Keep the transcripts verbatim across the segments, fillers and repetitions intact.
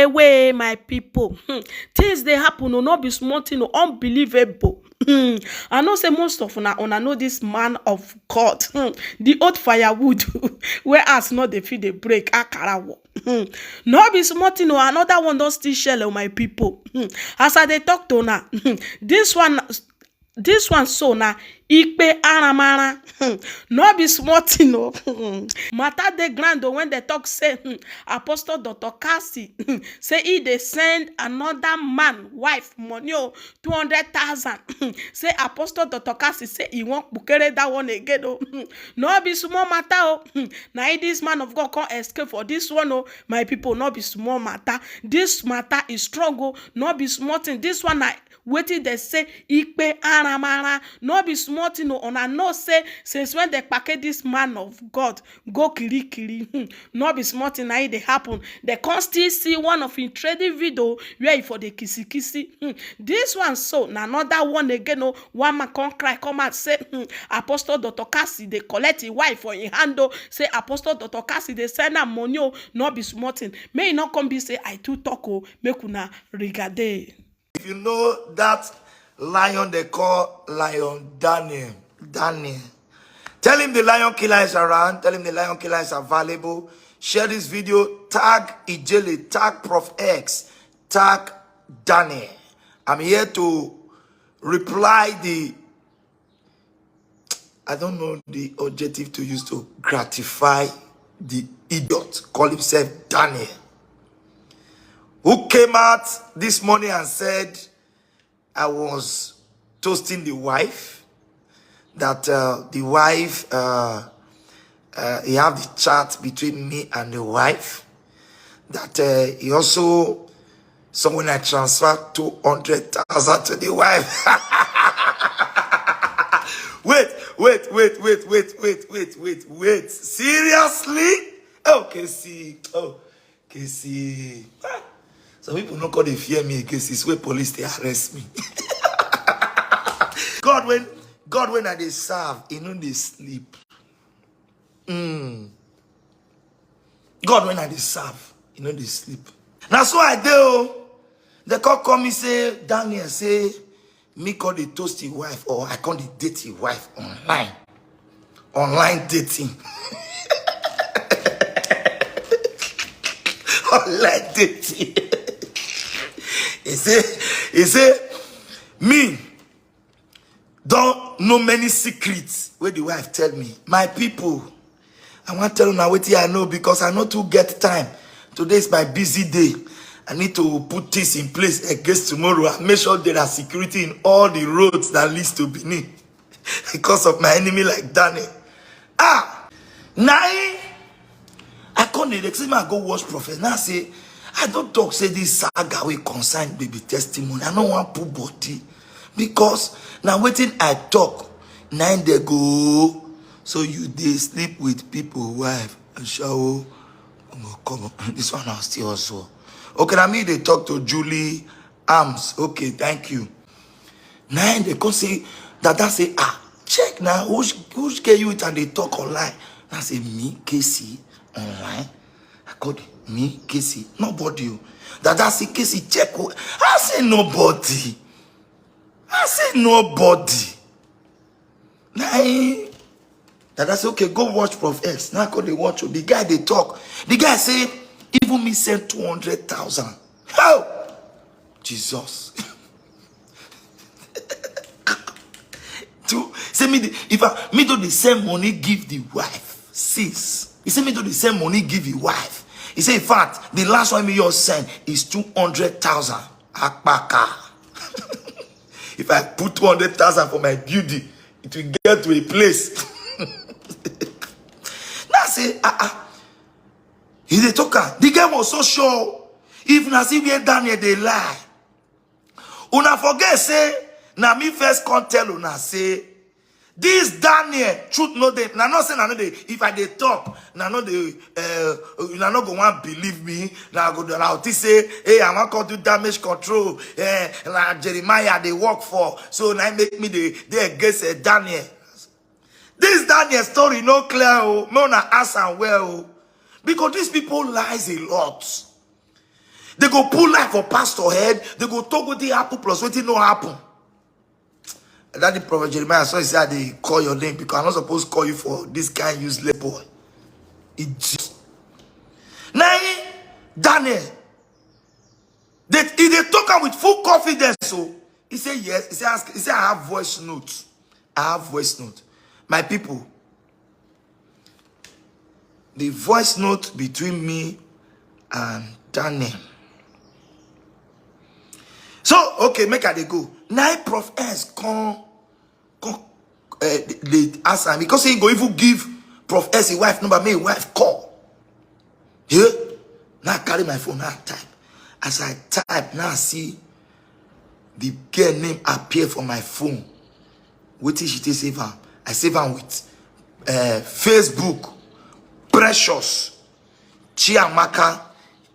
Away, my people. Hmm. Things dey happen, oh, no be small thing, oh, unbelievable. Hmm. I know say most of una, una know this man of God. Hmm. The old firewood, where as not the feed dey break, akara wo. Hmm. No be small thing, oh, another one don still shell, oh, my people. Hmm. As I dey talk to una, hmm, this one, this one so na ikpe aramara. Hmm. No be small thing, oh. Hmm. Matter dey ground, oh, when they talk say, hmm, Apostle Doctor Cassie, hmm, say he dey send another man wife money, oh, two hundred thousand. Hmm. Say Apostle Doctor Cassie say he wan kpukere that one again, oh. Hmm. No be small matter, oh. Hmm. Na him this man of God come escape for this one, oh. My people, no be small matter. This matter is strong, oh. No be small thing. This one na wetin dem say ikpe aramara. No be small thing, oh. Una know say since when they package this man of God go kirikiri, hmm, no be small thing na e dey happen. They come still see one of him trading video where he for the kisi kisi. Hmm. This one so na another one again, oh. One man come cry, come out say, hmm, Apostle Doctor Cassie dey collect him wife for him hand, oh. Say Apostle Doctor Cassie dey send am money, oh. No be small thing. May e no come be say I too talk, oh. Make una regade. If you know that lion they call Lion Daniel, Daniel, tell him the lion killer is around. Tell him the lion killer is available. Share this video. Tag Ijele. Tag Prof X. Tag Daniel. I'm here to reply the, I don't know the objective to use to gratify the idiot, call himself Daniel, who came out this morning and said I was toasting the wife, that, uh, the wife, uh, uh, he have the chat between me and the wife, that, uh, he also, so when I transfer two hundred thousand to the wife. Wait, wait, wait, wait, wait, wait, wait, wait, wait. Seriously? Oh, Cassie. Oh, Cassie. Ah. Some people no call dey fear me again since wey police dey arrest me. God when, God when I dey serve, he no dey sleep. Mm. God when I dey serve, he no dey sleep. Na so I dey, oh. They call, call me say, Daniel say, me call dey toast his wife, or I call dey date his wife online. Online dating. Online dating. He say, he say, me don know many secrets wey the wife tell me. My people, I wan tell una wetin I know because I no too get time. Today is my busy day. I need to put things in place against tomorrow and make sure there are security in all the roads that leads to Benin because of my enemy like Daniel. Ah! Na him I come dey see me, I go watch Prophet. Now say, I don talk say this saga wey concern baby testimony, I no wan put body because na wetin I talk, na im dey go. So you dey sleep with people wife, ashawo. Omo, come on. This one na still also. Okay, na me dey talk to Julie Arms. Okay, thank you. Na im dey come say, Dada say, ah, check na, which, which get you and dey talk online? I say, me, Cassie, online? I call me, Cassie, nobody, oh. Dada say, Cassie, check, oh. I say, nobody. I say, nobody. Na im Dada say, okay, go watch Prof X. Now I call dey watch, oh. The guy dey talk. The guy say, even me send two hundred thousand. How? Jesus. To say me, the, if I, me do the same money give the wife. Sis. He say me do the same money give the wife. He say, in fact, the last one me just send is two hundred thousand. Akpaka. If I put two hundred thousand for my building, it will get to a place. Now say, ah, ah. He dey talk am. The guy was so sure. If na see where Daniel dey lie. Una forget say, na me first come tell una say, this Daniel, truth no dey. Na not say na no dey. If I dey talk, na no dey, uh, na no go wan believe me. Na go dey, na go think say, hey, I wan come do damage control. Eh, na Jeremiah dey work for. So na im make me dey, dey against, uh, Daniel. This Daniel story no clear, oh. Make una ask am well, oh. Because these people lies a lot. They go pull life for pastor head. They go talk wetin happen plus wetin no happen. Daddy Prophet Jeremiah, sorry say I dey call your name because I no suppose call you for this kind useless boy. Idiot. Na him, Daniel, they, he dey talk am with full confidence. So he say yes. He say ask. He say I have voice note. I have voice note. My people, the voice note between me and Daniel. So okay, make I dey go. Now Prof S come come uh, dey ask am because he go even give Prof S him wife number, make him wife call. Yeah? Now I carry my phone, now I type. As I type, now I see the girl name appear for my phone. Wetin she take save am? I save am with uh, Facebook. Precious Chiamaka,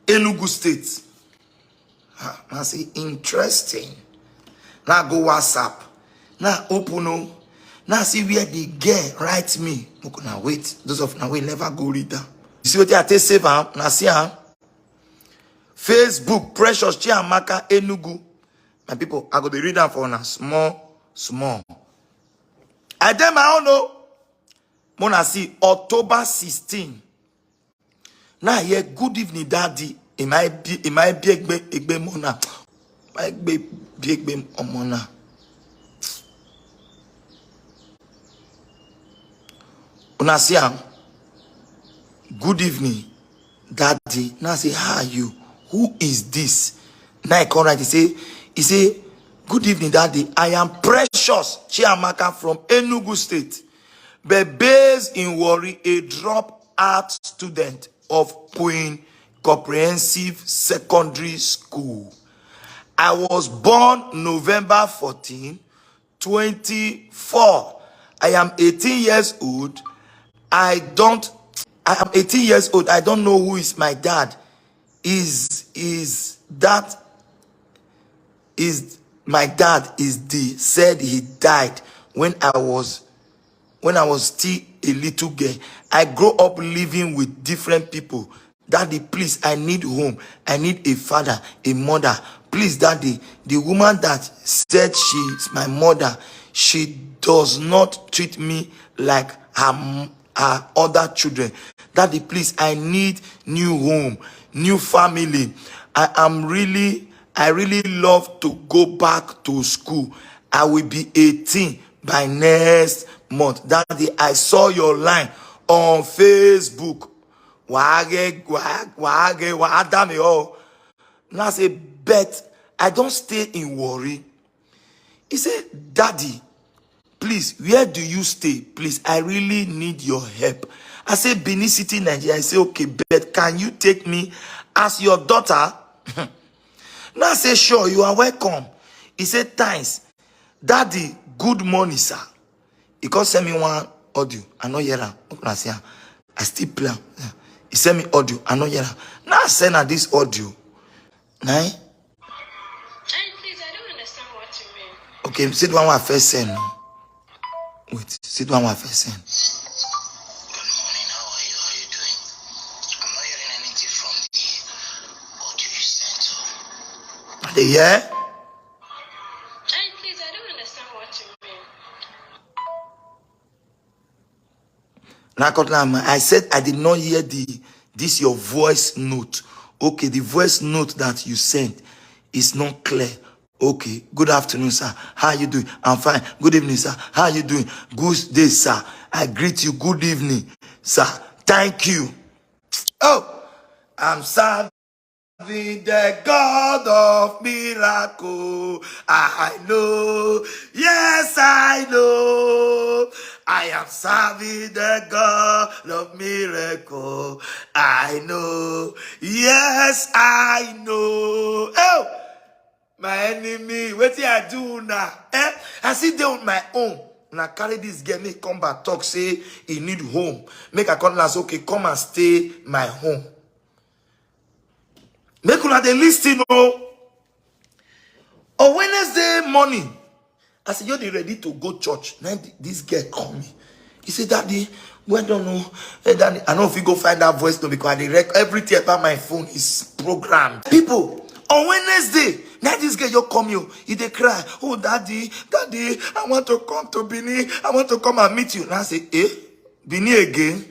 Enugu State. Ah, I say interesting. Now I go WhatsApp. Now I open o. Now I see where the girl write me. Make una wait. Those of una wey never go read am. You see wetin I take save am? Now see am. Facebook, Precious Chiamaka, Enugu. My people, I go dey read am for una small, small. I dey my own o. Mona see October sixteen. Now here, good evening, daddy. Am I be am I be egbe egbe mona? Am I be egbe mona? Una see am. Good evening, daddy. Now I say, how are you? Who is this? Now I come right. He say, he say, good evening, daddy. I am Precious Chiamaka from Enugu State, but based in Warri, a dropout student of Queen Comprehensive Secondary School. I was born November fourteen, twenty-four. I am eighteen years old. I don't I am eighteen years old. I don't know who is my dad. Is is that is my dad is the said he died when I was when I was still a little girl. I grew up living with different people. Daddy, please, I need home. I need a father, a mother. Please, daddy, the woman that said she is my mother, she does not treat me like her, m- her other children. Daddy, please, I need new home, new family. I am really, I really love to go back to school. I will be eighteen by next month. Daddy, I saw your line on Facebook. Wage, wage, wage, wadame oh. Now I say, but I don't stay in Warri. He said, daddy, please, where do you stay? Please, I really need your help. I say, Benin City, Nigeria. I say, okay, but can you take me as your daughter? Now I say, sure, you are welcome. He said, thanks. Daddy, good morning, sir. He come send me one audio. I no hear am. Make una see am. I still play am. Yeah. He send me audio. I no hear am. Now I send her this audio. Nine. Daddy, please, I don't understand what you mean. Okay, see the one I first send. No. Wait, see the one I first send. Good morning, how are you? How are you doing? I'm not hearing anything from the audio you sent. So. Are they here? Daddy, please, I don't understand what you mean. Now, I said I did not hear the this your voice note. Okay, the voice note that you sent is not clear. Okay, good afternoon, sir. How are you doing? I'm fine. Good evening, sir. How are you doing? Good day, sir. I greet you. Good evening, sir. Thank you. Oh, I'm sad. Serving the God of miracle, I know. Yes, I know. I am serving the God of miracle, I know. Yes, I know. Oh, my enemy, wetin I do now? Eh? I sit there on my own. And I carry this girl, make come back talk, say he need home. Make I come last, okay, come and stay my home. Make una dey listen o. On Wednesday morning, as you dey ready to go church, na th- this girl call me. He say, "Daddy, Well done, no. Hey, Danny, I know if you go find that voice, no, because I dey rec- everything about my phone is programmed. People, on Wednesday, now this girl you come you, he dey cry. Oh, daddy, daddy, I want to come to Benin. I want to come and meet you. Now I say, eh, Benin again?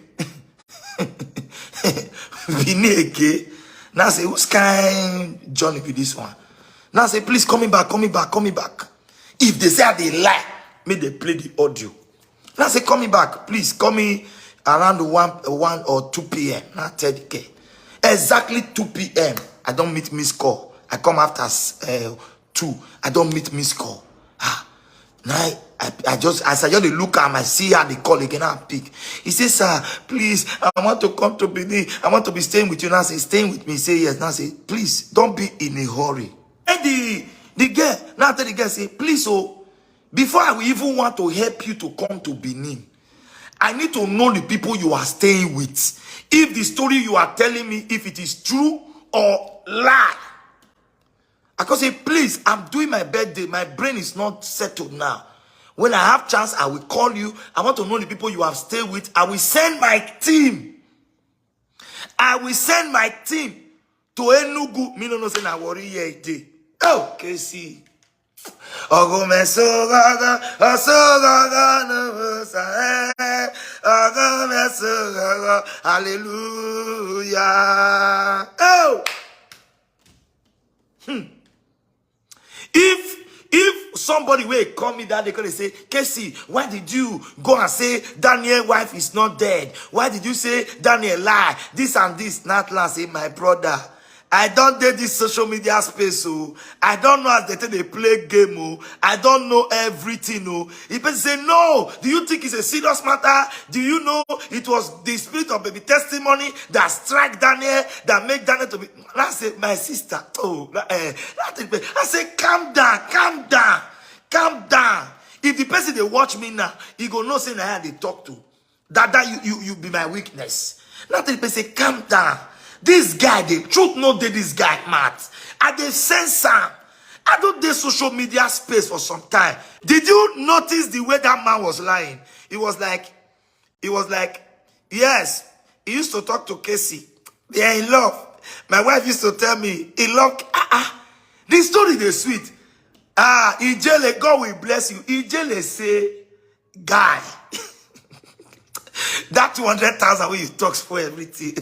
Benin again? Now I say, whose kind journey be this one? Now I say, please call me back, call me back, call me back. If they say I dey lie, make they play the audio. Now I say, call me back, please call me around one, one or two p.m. Now I tell the girl, exactly two p.m. I don't meet miss call. I come after uh, two. I don't meet miss call. Ah, now I, I, I just, as I just dey look at him, I see how they call again and pick. He says, sir, please, I want to come to Benin. I want to be staying with you. Now I say, staying with me. He say, yes. Now I say, please, don't be in a hurry. And the, the girl, now I tell the girl, say, please, oh, before I will even want to help you to come to Benin, I need to know the people you are staying with. If the story you are telling me, if it is true or lie. I can say, please, I'm doing my birthday. My brain is not settled now. When I have chance, I will call you. I want to know the people you have stayed with. I will send my team. I will send my team to Enugu. Me no know say na Warri here e dey. Oh, K C. Ogo me so gaga, oh, so gaga no mo sa, eh. Ogo me so gaga, hallelujah. Oh. Hmm. If if somebody will call me that day, call say, K C, why did you go and say Daniel wife is not dead? Why did you say Daniel lie? This and this, not last, say, my brother, I don't date this social media space, so I don't know as they take they play game, oh. I don't know everything, oh. If person say, no, do you think it's a serious matter? Do you know it was the spirit of baby testimony that strike Daniel, that made Daniel to be? I say, my sister, oh, eh, I say, calm down, calm down, calm down. If the person they watch me now, he go know say na I dey talk to. Dada, you, you, you be my weakness. Now the person say, calm down. This guy, the truth no dey this guy mad. I dey sense am. I don't dey social media space for some time. Did you notice the way that man was lying? He was like, he was like, yes, he used to talk to K C. They are in love. My wife used to tell me, he love, ah, ah. This story dey sweet. Ah, Ijele, God will bless you. Ijele say, guy, that two hundred thousand wey you talk for everything.